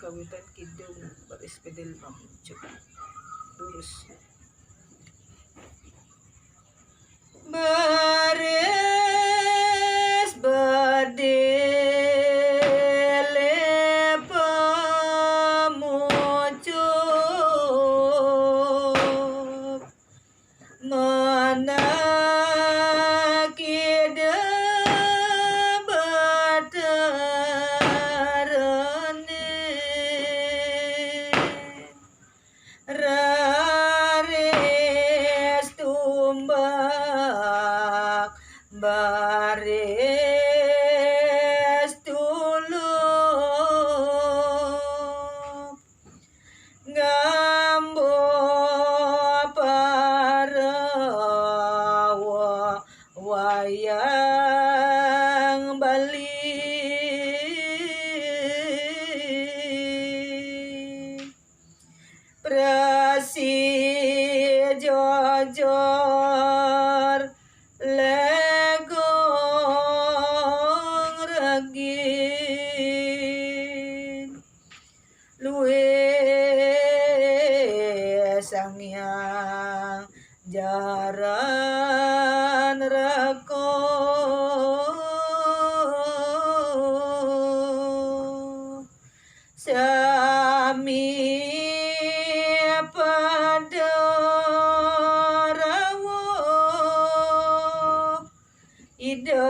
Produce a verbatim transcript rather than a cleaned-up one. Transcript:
Kawitan kidung baris pedel mamucuk. Lurus. Baris bedil pemucuk. Manakida batarane raris tumbak baris tuluk. Ngambo para wa-, wayang Bali. Prasi jojor legong regin. Luwih Sang Hyang jaran reko. Sami pada rawuh Ida